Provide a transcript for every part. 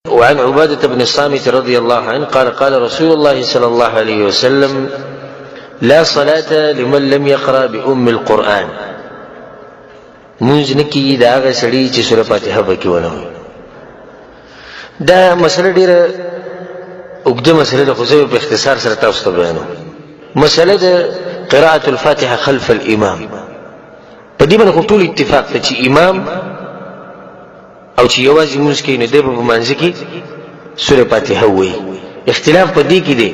وعن عبادة بن الصامت رضي الله عنه قال قال رسول الله صلى الله عليه وسلم لا صلاة لمن لم يقرأ بأم القرآن. مونږ نه کیږي د هغه سړي چې سوره فاتحه پکې ونه وایي. دا مسله ډېره اوږده مسله ده، خو زه په اختصار سره تاسو ته بیانوم. مسله د قراءة الفاتحة خلف الامام، په دې باندې خو ټول اتفاق دی چې امام او چې یوازې لمونځ کوي نو دی به په لمانځه کې سوره فاتحه ووایي. اختلاف په دې کې دی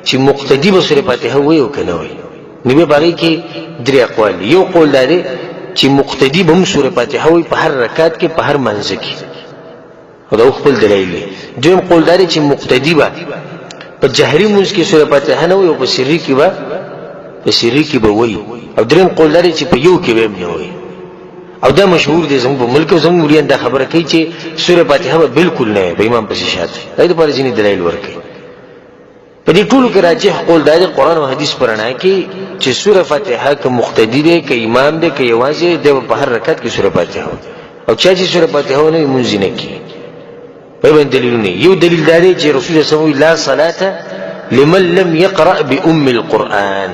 چې مقتدي به سوره فاتحه ووایي او که نه وایي. نو بیا په هغې کې درې اقوال دي. یو قول دا دی چې مقتدي به هم سوره فاتحه وایي په هر رکعت کې، په هر منځ کې، او دا خپل دلایل دي. دویم قول دا دی چې مقتدي به په جهري مونځ کې سوره فاتحه نه وایي او په سري کې به، په سري کې به وایي. او دریم قول دا دی چې په یو کې به هم نه وایي. او دا مشهور دی زموږ په ملک او زموږ مریان دا خبره کوي چې سوره فاتحه به بالکل نه وایي، په امام پسې شاته. دا دپاره ځینې دلایل ورکوي. په دې ټولو کې راجح قول دا دی قرآن او حدیث په رڼا کې چې سوره فاتحه که مقتدي دی، که امام دی، که یوازې دی، په هر رکعت کې سوره فاتحه وایي. او چا چې سوره فاتحه ونه وایي لمونځ یې نه کېږي. په باندې دلیلونه، یو دلیل دا دی چې رسول الله صلی الله علیه وسلم لا صلاة لمن لم يقرأ بأم القرآن،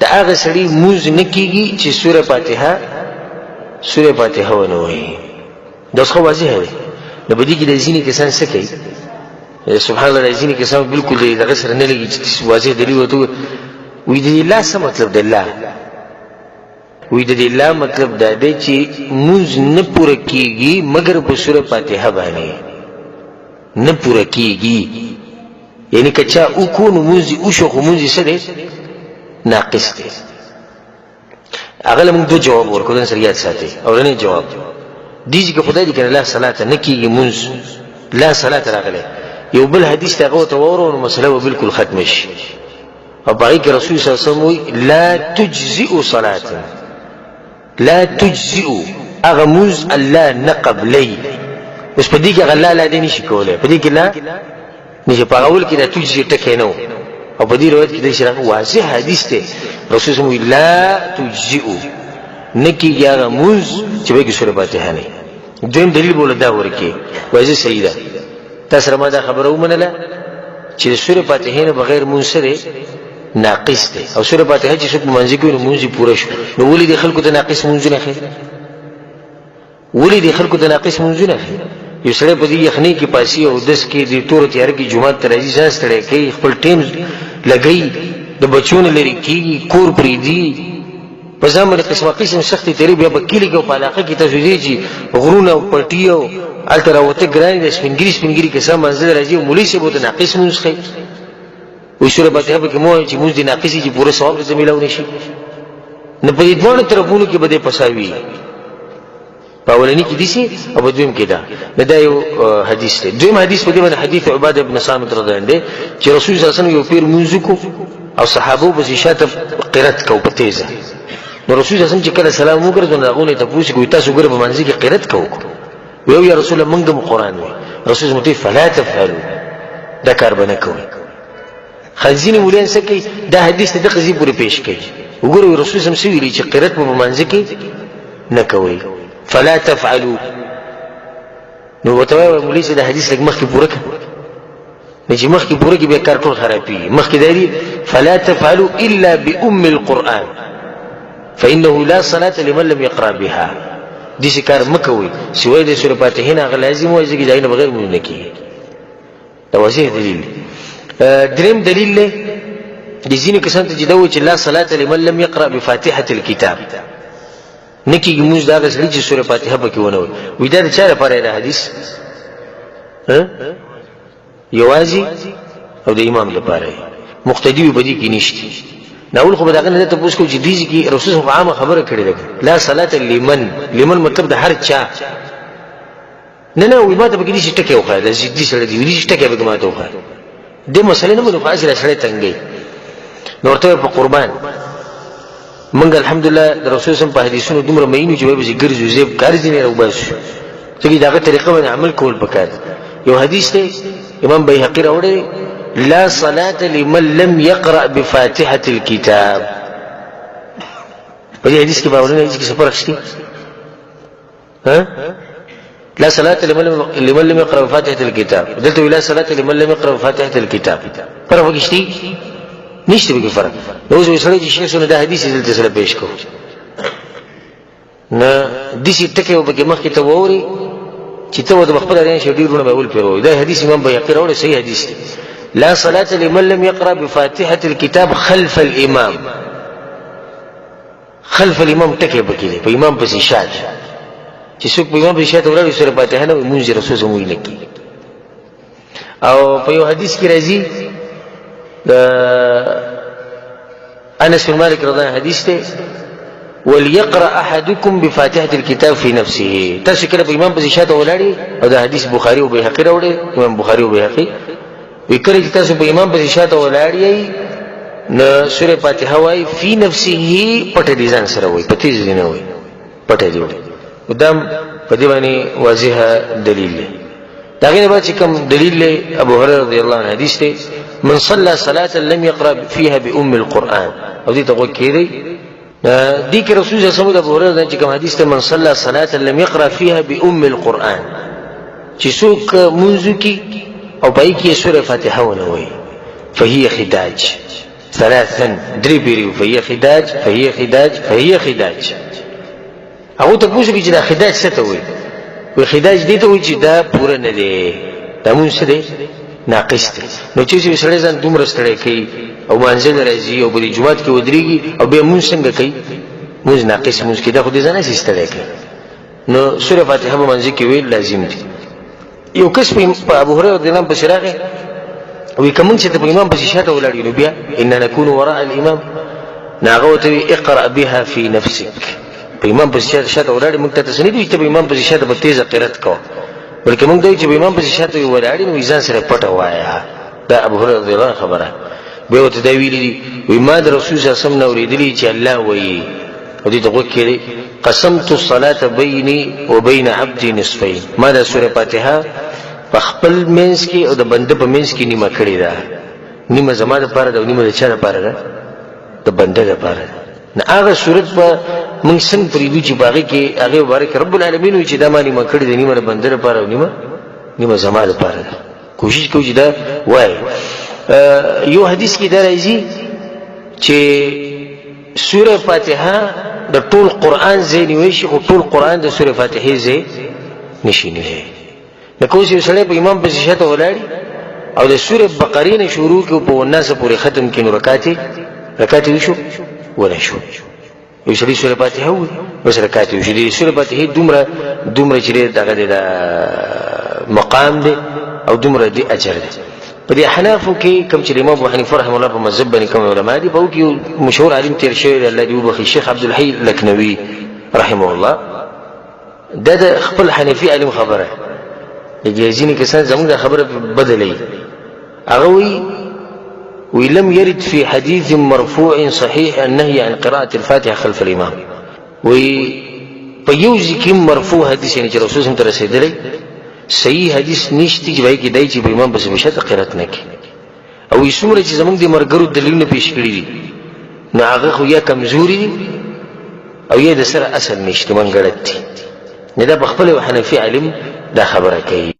د هغه سړي مونځ نه کېږي چې سوره فاتحه، سوره فاتحه ونه وایي. دا څه واضح دی. نو په دې کې د ځینې کسان څه کوي، سبحان الله، ځینې کسان بالکل د دغه سره نه لګي چې واضح دلیل ورته وایي. د دې لا څه مطلب دی؟ لا وایي د دې لا مطلب دا دی چې مونځ نه پوره کېږي مګر په سوره فاتحه باندې نه پوره کېږي. یعنی که چا وکړو نو مونځ یې وشو، خو مونځ یې څه دی؟ ناقص دی. هغه له موږ دوه جواب ورکړو، ځان سره یاد ساتئ. اولنی جواب دې چې خدای دې کنه لا صلات نه کېږي مونځ، لا صلات راغلی. یو بل حدیث ته هغه ورته واورو نو مسله به بالکل ختمه شي. او په هغې کې رسول صلی الله علیه وسلم وایي لا تجزئ صلاة، لا تجزئ، هغه مونځ الله نه قبلوي. اوس په دې کې هغه لا لا دی نشي کولی، په دې کې لا نشي. په هغه اول کې دا تجزئ ټکی نه و، او په دې روایت کې داسې راغلی واضح حدیث دی، رسول صلی الله علیه وسلم لا تجزئ، نه کېږي هغه مونځ چې په کې سوره فاتحه نه وي. دویم دلیل به له دا ورکړي، وایي زه صحیح ده، تا سره ما دا خبره ومنله چې د سورې فاتحې نه بغیر مونځ څه دی؟ ناقص دی. او سورې فاتحه چې څوک لمانځه کوي نو مونځ یې پوره شو. نو ولې دې خلکو ته ناقص مونځونه ښیي؟ ولې دې خلکو ته ناقص مونځونه ښیي؟ یو سړی په دې یخنۍ کې پاسي او دس کې دې توره تیاره کې جومات ته راځي، ځان ستړی کوي، خپل ټیم لګوي، د بچو نه لرې کېږي، کور پرېږدي، په ځان باندې قسمه قسم سختې تېرې. بیا په کلي کې او په علاقه کې تاسو ځئ چې غرونه او پټي او هلته راوته ګران دي، سپین ږیري سپین ږیري کسان منځ ته راځي او مولوي صاحب ورته ناقص لمونځ ښیي. وایي سوره فاتحه پکې مه وایئ چې لمونځ دې ناقص شي، چې پوره ثواب درته میلاو نه شي. نو په دې دواړو طرفونو کې به دی پساوي، په اولني کې داسې او په دویم کې دا. نو دا یو حدیث دی. دویم حدیث په دې باندې حدیث عباده بن صامت رضی الله عنه دی چې رسول صلی الله علیه وسلم یو پیر مونځ وکړو او صحابو پسې شاته قرت کو په تیزه. نو رسول صلی الله علیه وسلم چې کله سلام وګرځو نو هغو نه یې تپوس وکړو، تاسو ګوره په منځ کې قرت کوو؟ ویو یا رسول الله مونږ هم قرآن وي. رسول صلی الله علیه وسلم فلا تفعلوا، دا کار به نه کوئ. ځینې مولایان څه کوي، دا حدیث ته دغه ځای پورې پیش کوي. وګورئ رسول صلی الله علیه وسلم څه ویلي چې قرت به په منځ کې نه کوئ، فلا تفعلوا. نو ورته وایي مولوي چې دا حدیث لږ مخکې پوره کړه، نو چې مخکې پوره کړي بیا کار ټول خرابېږي. مخکې دا دي فلا تفعلوا الا بأم القرآن فإنه لا صلاة لمن لم يقرأ بها. داسې کار مه کوئ سوای د سورې فاتحې نه هغه لازم وایي ځکه د هغې نه بغیر مونځ نه کېږي. دا واضح دلیل دی. دریم دلیل دی د ځینو کسانو ته چې دا وایي چې لا صلاة لمن لم يقرأ بفاتحة الكتاب، نه کېږي مونځ د هغه سړي چې سورة فاتحه پکې ونه وایي. وایي دا د چا لپاره دا حدیث؟ یوازې او د امام لپاره دی، مقتدي وي په دې کې نشته. نو اول خو به د هغه نه تپوس کوو چې دې ځای کې رسول صاحب عامه خبره کړې ده لا صلاة لمن، لمن مطلب د هر چا. نه نه، وایي ما ته پکې داسې ټکی وښایه، دا ضدي سړی دی، داسې ټکی پکې ما ته وښایه. دې مسئلې نه منو، خو هسې را سړی تنګوي. نو ورته وایي په قربان موږ الحمدلله د رسول صم په حدیثونو دومره مین یو چې وایي پسې ګرځو، زیب کار ځینې راوباسو، ځکه د هغه طریقه باندې عمل کول پکار دی. یو حدیث دی امام بیهقي راوړی، لا صلاة لمن لم يقرأ بفاتحة الكتاب. په دې حدیث کې باورونه حدیث کې څه فرق شته؟ ها؟ لا صلاة لمن لم يقرأ بفاتحة الكتاب، دلته لا صلاة لمن لم يقرأ بفاتحة الكتاب، فرق پکې شته؟ نشته پکې فرق. نو اوس سړی چې شیخ سره دا حدیث دلته سره پیش کو، نه داسې ټکی به پکې مخکې ته واوري چې ته به خپله رین شي، ډېر وروڼه به ول پرې دا حدیث امام بیهقي راوړی، صحیح حدیث دی. لا صلاة لمن لم يقرأ بفاتحة الكتاب خلف الإمام. خلف الإمام ټکی پکې دی، په امام پسې شاته، چې څوک په امام پسې شاته ولاړ وي سورة فاتحه نه وایي، مونځ یې رسول صلی نه کېږي. او په یو حدیث کې راځي د انس بن مالک رضی الله عنه حدیث دی، وليقرأ احدكم بفاتحة الكتاب في نفسه. تاسو کله په امام پسې شاته ولاړ او دا حدیث بخاري او بیهقي راوړی، امام بخاري او بیهقي وی کله چې تاسو په امام پسې شاته ولاړ یئ نو سورة فاتحه وایي فی نفسه، پټه دي ځان سره وایي، په تیز دي نه وایي، پټه دي وایي. دا په دې باندې واضح دلیل دی. د هغې نه بعد چې کوم دلیل دی، ابو هريره رضی الله عنه حدیث دی، من صلى صلاة لم يقرأ فيها بأم القرآن، او دې ته غوږ کښېږدئ. دې کې رسول صلی الله علیه وسلم د ابو هريره چې کوم حدیث دی، من صلى صلاة لم يقرأ فيها بأم القرآن، چې څوک مونځ وکړي او په هغې کې سورة فاتحه ونه وایي، فهي خداج ثلاثا، درې پېرې، فهي خداج فهي خداج فهي خداج. هغه ته پوښتنه کوي چې دا خداج څه ته وایي؟ وایي خداج دې ته وایي چې دا پوره نه دی، دا مونځ څه دی؟ ناقص دی. نو چې یو سړی ځان دومره ستړی کوي او مانځه له راځي او په دې جومات کې ودرېږي او بیا مونځ څنګه کوي؟ مونځ ناقص مونځ کوي، دا خو دې ځان هسې ستړی کوي. نو سورة فاتحه په منځ کې ویل لازم دي. یو کس په ابو هريره رضی الله عنه پسې راغی، وایي که مونږ چې ته په امام پسې شاته ولاړ یو نو بیا انا نکون وراء الامام، نو هغه ورته وایي اقرأ بها فی نفسک. په امام پسې شاته ولاړ مونږ ته څه نه دي چې ته په امام پسې شاته په تېزه قرت کوه، بلکې مونږ دا چې په امام پسې شاته ولاړ نو ځان سره پټه وایه. دا ابو هريره رضی الله عنه خبره. بیا ورته دا ویلي دي، وایي ما د رسول صلی الله علیه وسلم نه اورېدلي چې الله وایي، او دې ته غوږ کښېږدئ، قسمت الصلاة بیني وبین عبدي نصفین، ما دا سورة فاتحه په خپل منځ کې او د بنده په منځ کې نیمه کړې ده، نیمه زما دپاره ده او نیمه د چا دپاره ده؟ د بنده دپاره ده. نو هغه صورت به موږ څنګه پرېږدو چې په هغې کې هغې مبارک رب العالمین وایي چې دا ما نیمه کړې ده، نیمه د بنده دپاره او نیمه زما دپاره ده. کوشش کوو چې دا وایي. یو حدیث کې دا راځي چې سوره فاتحه د ټول قرآن ځای نیوی شي، خو ټول قرآن د سوره فاتحې ځای نشي نیوی. نو که اوس یو سړی په امام پسې شاته ولاړ او د سورې بقرې نه شروع کړي او په والناس پورې ختم کړي، نو رکعت یې وشو؟ ونه شو. یو سړي سورې فاتحه ووایي بس رکعت یې وشو. د سورې فاتحې دومره چې دی دغه دی دا مقام دی او دومره دی اجر دی. په دې احنافو کې کوم چې امام ابو حنیفه رحمه الله په مذهب باندې کوم علما دي، په هغو کې یو مشهور عالم تېر شوی دی، الله دې وبخښي، شیخ عبدالحی لکنوي رحمه الله، دا د خپل حنفي عالم خبره ده. ځینې کسان زموږ دا خبره بدلوي. هغه وایي وی لم يرد في حديث مرفوع صحيح النهي عن قراءة الفاتحة خلف الإمام. وی په یو ځای کې مرفوع حدیث، یعنی چې رسول صلی ته رسېدلی صحیح حدیث نشته چې پای کې دی چې په امام پسې به شاته قرات نه کوي. او یې څومره چې زموږ د ملګرو دلیلونه پیش کړي دي، نو هغه خو یا کمزوري دي او یا د سره اصل نشته، منګړت دي. نه دا په خپل یو حنفي عالم دا خبره کوي.